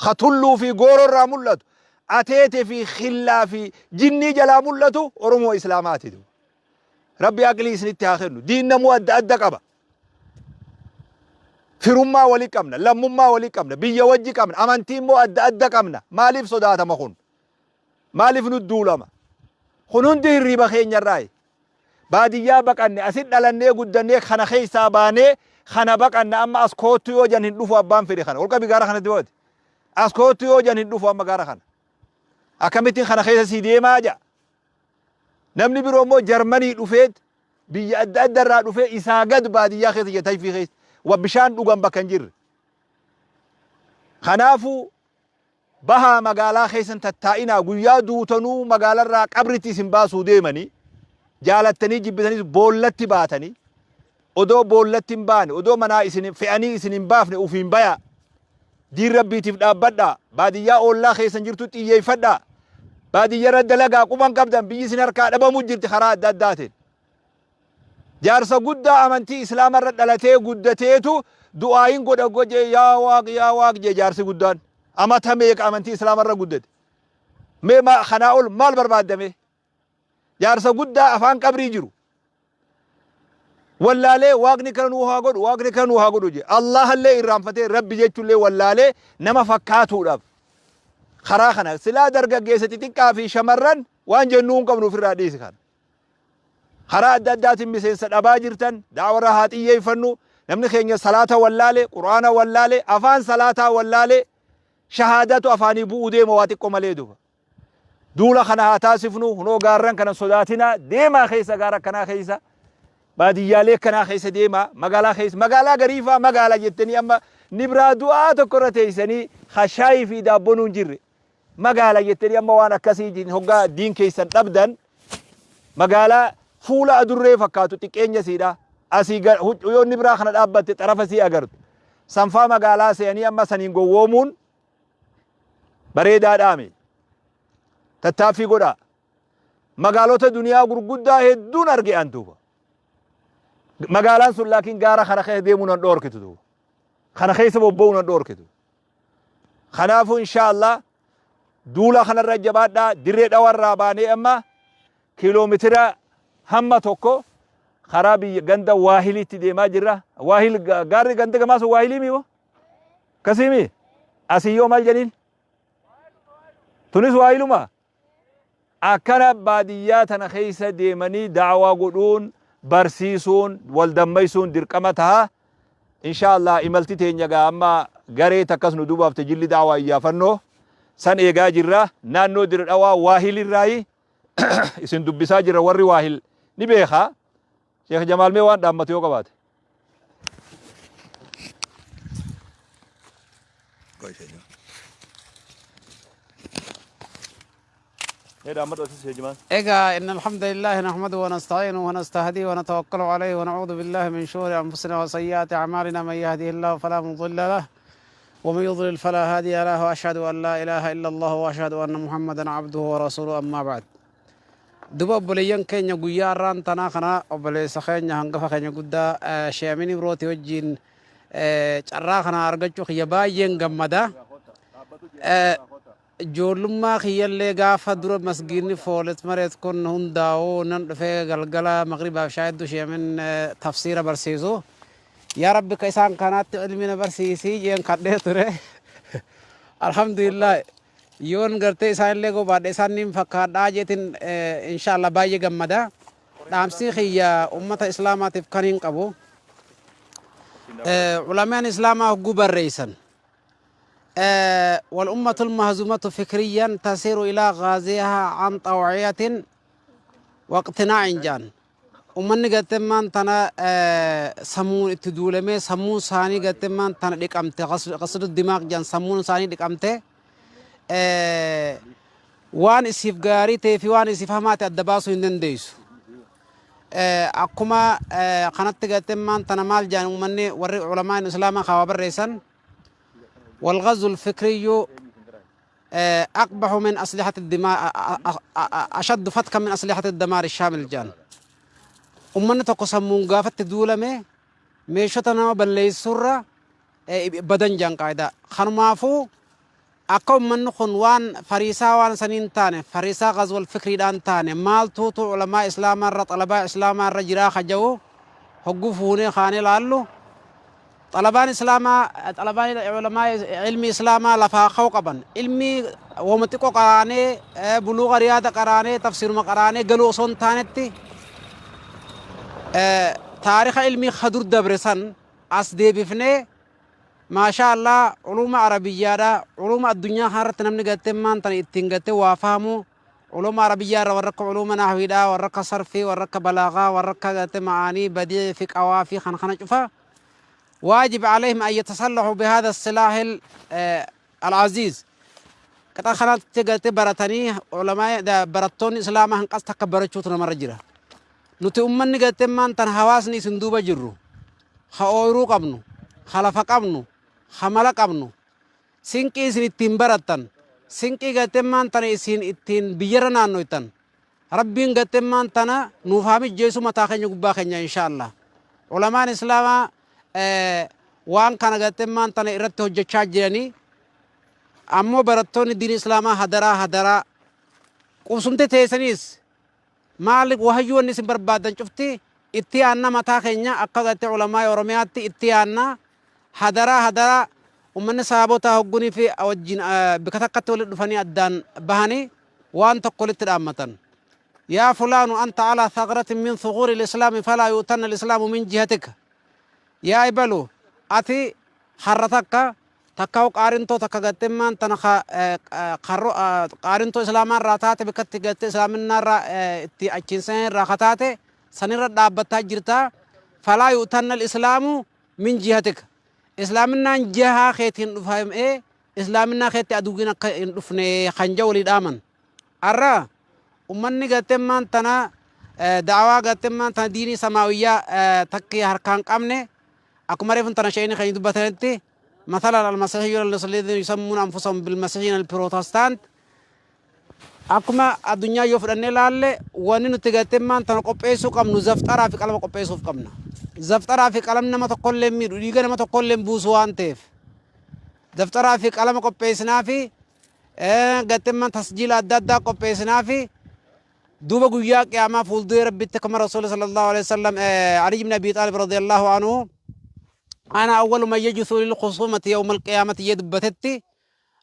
Ka tulluu fi gooroo irraa mul'atu, ateete fi khillaa fi jinnii jalaa mul'atu Oromoo Islaamaati. Rabbi aqlii isinitti haa kennu. Diin namuu adda adda qaba. Firummaa wali qabna, lammummaa wali qabna, biyya wajji qabna, amantii immoo adda adda qabna. Maaliif sodaatama kun? Maaliif nu duulama? Kun hundi hirriiba keenyarraayi. Baadiyyaa baqanne, asit dhalannee guddannee kana keessaa baanee kana baqanna amma as koottu yoo jan hin dhufu abbaan fedhe kana. Ol qabi gaara kanatti ho'ate. As koottu yoo jan hin dhufu amma gaara kana. Akkamittiin kana keessa sii deemaa ja'a. Namni biroo immoo Jarmanii dhufeet biyya adda adda irraa dhufee isaa gad baadiyyaa keessa jira tayfii keessa. Wa bishaan dhugan bakka hin jirre. Kanaafuu Bahaa magaalaa keessa hin tattaa'inaa guyyaa duutanuu magaalarraa qabritti isin baasuu deemanii jaalattanii jibbitanis boollatti baatanii odoo boollatti hin baane odoo manaa isin fe'anii isin hin baafne ufiin bayaa diin rabbiitiif dhaabbadhaa baadiyyaa oollaa keessan jirtu xiyyeeffadhaa baadiyyarra dalagaa quban qabdan biyyi isin harkaa dhabamu jirti karaa adda addaatiin Jaarsa guddaa amantii Islaama irra dhalatee guddateetu du'aayin godha goje yaa waaq yaa waaq jee jaarsi guddaan. Amata meeqa amantii Islaama irra guddate. Mee ma kanaa ol maal barbaadda mee? Jaarsa guddaa afaan qabrii jiru. Wallaalee waaqni kana nuu haa godhu waaqni kana nuu haa godhu jee. Allahallee irraanfatee rabbi jechuullee wallaalee nama fakkaatuudhaaf. Karaa kana silaa dargaggeessa xixiqqaa fi shamarran waan jennuu hin qabnu ofirraa dhiisi kana. Karaa adda addaatiin miseensa dhabaa jirtan, da'awarra haa xiyyeeffannu. Namni keenya salaata wallaale, Qur'aana wallaale, afaan salaataa wallaale, shahaadatu afaanii bu'uu deema waa xiqqoo malee duba. Duula kana haa taasifnu, hunoo gaarran kana sodaatinaa, deemaa keessa gaara akkanaa keessa, baadiyyaalee akkanaa keessa deemaa, magaalaa keessa, magaalaa gariifaa magaala jettanii amma nibraa du'aa tokko irra teessanii hashaayii fi daabboon hin jirre. Magaala jettanii amma waan akkasii hoggaa diin keessan dhabdan magaalaa fuula adurree fakkaatu xiqqeenya siidha. Asii yoo inni biraa kana dhaabbatte xarafa sii agartu. Sanfaa magaalaa se'anii amma saniin gowwoomuun bareedaadhaami. Tattaaffii godhaa. Magaalota duniyaa gurguddaa hedduun arge an duuba. Magaalaan sun laakiin gaara kana keessa deemuu nan dhoorkitu duuba. Kana keessa bobba'uu nan dhoorkitu. Kanaafuu inshaa Allah duula kanarra jabaadhaa. Dirree Dhawarraa baanee amma kiiloomitira hamma tokko karaa biyya ganda Waahiliitti deemaa jirra. Waahil gaarri ganda gamaa sun Waahilii mii moo? Akkasii mii? Asii yoo maal jedhiin? Tunis Waahiluma? Akkana baadiyyaa tana keessa deemanii da'waa godhuun, barsiisuun, wal dammaysuun dirqama taha. Inshaa Allah imalti teenya gaa amma garee takkas nu duuba hafte jilli da'waa iyyaafannoo san eegaa jirra. Naannoo Dirre Dhawaa Waahil irraayi isin dubbisaa jirra warri Waahil ni beeka. Sheekh Jamaal mee waan dhaammatu yoo qabaate. Mee dhaammadhu atis Sheekh Jamaal. Egaa inna alhamdulillahi nahmadu wa nasta'iinu wa nastahdihi wa natawakkalu alayhi wa na'uudhu billahi min shuuri anfusina wa sayyi'aati a'maalina man yahdihillahu falaa mudilla lah wa man yudlil falaa haadiya lah wa ashhadu an laa ilaaha illa Allah wa ashhadu anna Muhammadan abduhu wa rasuluhu amma ba'd. Duba obboleeyyan keenya guyyaa har'aan tanaa kana obboleessa keenya hangafa keenya guddaa Shee Amin Ibrooti wajjin carraa kana argachuu kiyya baay'een gammada. Ijoollummaa kiyyallee gaafa dura masgiidni Foolet Mareet kun hundaa'u nan dhufee galgala magribaaf shaayiddu Shee Amin tafsiira barsiisu. Yaa Rabbi ka isaan kanaatti ilmi na barsiisii jeen kadhee ture. Alhamdulillah. Yoon gartee isaanillee gobaadhe isaan niin fakkaadhaa jeetin insha Allah baay'ee gammada. Dhaamsi kiyya ummata islaamaatiif kan hin qabu. Ulamaan islaamaa hogguu barreessan. Wal ummatul mahzumatu fikriyan tasiru ilaa gaaziyaha an xawciyatin waqtinaa'in jaan. Ummanni gartee tana sammuun itti duulamee sammuun isaanii gartee tana dhiqamte qasdu dimaaq jedhan sammuun isaanii dhiqamte waan isiif gaarii ta'ee fi waan isiif hamaa ta'e adda baasuu hin dandeessu. Akkuma kanatti gartee tana maal jedhan ummanni warri ulamaan islaamaa kaawaa barreessan walghazul fikriyyuu أقبح من أسلحة الدماء أشد فتكا من أسلحة الدمار الشامل جان Ummanni tokko sammuun gaafatti duulame meeshota nama balleessurra badan jaan qaayidaa. Kanumaafuu Akka ummanni kun waan fariisaa waan saniin taane, fariisaa ghazwal fikriidhaan taane, maaltuutu ulamaa islaamaa irra, xalabaa islaamaa irra jiraa ka ja'u hogguu fuunee kaanee laallu, xalabaan islaamaa, xalabaan ulamaa ilmi islaamaa lafaa ka'u qaban. Ilmi woma xiqqoo qaraanee, buluuga riyaada qaraanee, tafsiiruma qaraanee galuu osoo hin taanetti, taarika ilmii ka dur dabre san as deebifnee, maashaa Allah, culuuma arabiyyaadha, culuuma addunyaa kanarratti namni gartee maan tana ittiin gartee waa fahamu, culuuma arabiyyaa irra warra akka culuuma nahwiidha, warra akka sarfii, warra akka balaagaa, warra akka gartee ma'aanii badii fi qawaa fi kan kana cufa, واجب عليهم أن يتسلحوا بهذا السلاح العزيز. Qixa kanatti gartee baratanii, ulamaa barattoonni islaamaa hanqas takka barachuutu namarra jira. Nuti ummanni gartee maan tan hawaasni isin duuba jirru, ha ooyiruu qabnu, ha lafa qabnu, ha mala qabnu, sinqii isin ittiin barattan, sinqii gartee maan tana isin ittiin biyyarra naannoytan, Rabbiin gartee maan tana nuuf haa mijjeessu mataa keenya gubbaa keenya, insha Allah. Ulamaan islaamaa waan kana gartee maan tana irratti hojjechaa jiranii, ammoo barattoonni diin islaamaa hadaraa hadaraa qubsumte teessaniis maali wahayyuu wanni isin barbaadan cufti itti yaanna, mataa keenya akka gartee ulamaa Oromiyaatti itti yaanna. Hadaraa hadaraa, ummanni sahaabotaa hoggunii fi wajjin bika takkatti walitti dhufanii addaan bahanii waan tokko walitti dhaammatan. يا فلان أنت على ثغرة من ثغور الإسلام فلا يؤتن الإسلام من جهتك. Yaa ibalu, ati harra takka takka qaarintoo takka gartee maan tana qaarintoo islaamaa irraa taate, bikkatti gartee islaaminaa irraa itti achiin irraa kataate sanirra dhaabbataa jirta. فلا يؤتن الإسلام من جهتك. Islaaminaan jihaa keetiin dhufamee islaaminaa keetti aduwwiin akka hin dhufne kan ja'u walii dhaaman. Arra ummanni gartee maan tana da'awaa gartee maan tana diinii samaawiyyaa takki harkaan qabne, akkuma reefun tana sheeyni kan dubbatanitti, مثلا المسيحيون الذين يسمون أنفسهم بالمسيحيين البروتستانت, akkuma addunyaa yoo fudhannee laalle, wanni nuti gartee maan tana qopheessuu qabnu zafxaraa fi qalama qopheessuuf qabna. Zafxaraa fi qalamni nama tokkollee miidhu, dhiiga nama tokkollee buusu waan ta'eef, zafxaraa fi qalama qopheessinaa fi gartee maan tasjiila adda addaa qopheessinaa fi duuba guyyaa qiyaamaa fuulduree Rabbitti, kama Rasuuli صلى الله عليه وسلم علي بن أبي طالب رضي الله عنه أنا أول من يجثو للخصومة يوم القيامة jedhutti,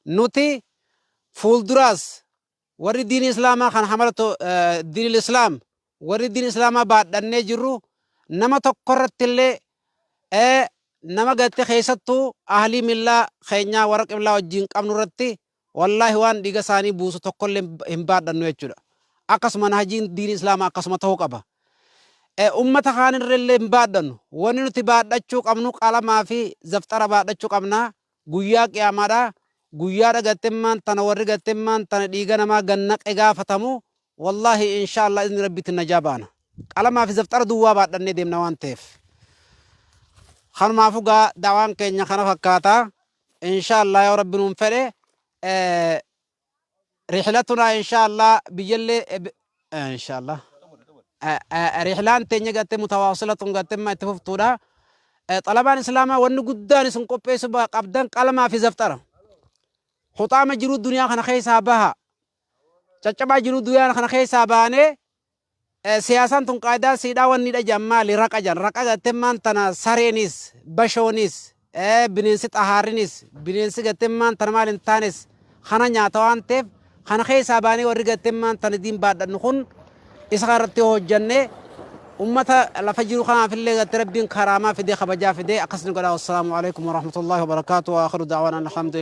nuti fuulduraas warri diin islaamaa kan hamalatu diin islaam, warri diin islaamaa baadhannee jirru, nama tokkorratti illee, nama gatte keessattuu ahlii millaa keenyaa warra qiblaa wajjin qabnu irratti, wallaahi waan dhiiga isaanii buusu tokkollee hin baadhannu jechuudha. Akkasuma hajiin diin islaamaa akkasuma ta'uu qaba. Ummata kaanirra illee hin baadhannu. Wanni nuti baadhachuu qabnu qalamaa fi zafxara baadhachuu qabna. Guyyaa qiyaamaadha. Guyyaa dhagattemmaan tana warri gattemmaan tana dhiiga namaa gannaqe gaafatamu, wallaahi insha Allah izni Rabbitti najaa baana. Qalamaa fi zafxara duwwaa baadhannee deemna waan ta'eef. Kanumaafuu gaa da'waan keenya kana fakkaata. Insha Allah yoo Rabbi nuun fedhe, رحلتنا إن شاء الله biyyallee إن شاء الله rihlaan teenya gattee متواصلة gattee ma itti fuftuudha. Xalabaan islaamaa wanni guddaan isin qopheessu qabdan qalamaa fi zaftara. Huxaama jiruu duniyaa kana keessaa baha. Caccabaa jiruu duniyaa kana keessaa baanee, siyaasaan tun qaayidaa siidhaa wanni dha jan maali raqa jan raqa gattee maan tana sareenis, bashoonis, bineensi xahaarinis, bineensi gattee maan tana maal hin taanes kana nyaata waan ta'eef, kana keessaa baanee warri gattee maan tana diin baadhannu kun isa kanarratti hojjannee ummata lafa jiru kanaafillee gattee Rabbiin karaamaa fidee kabajaa fidee akkasni godha. والسلام عليكم ورحمة الله وبركاته وآخر دعوانا الحمد.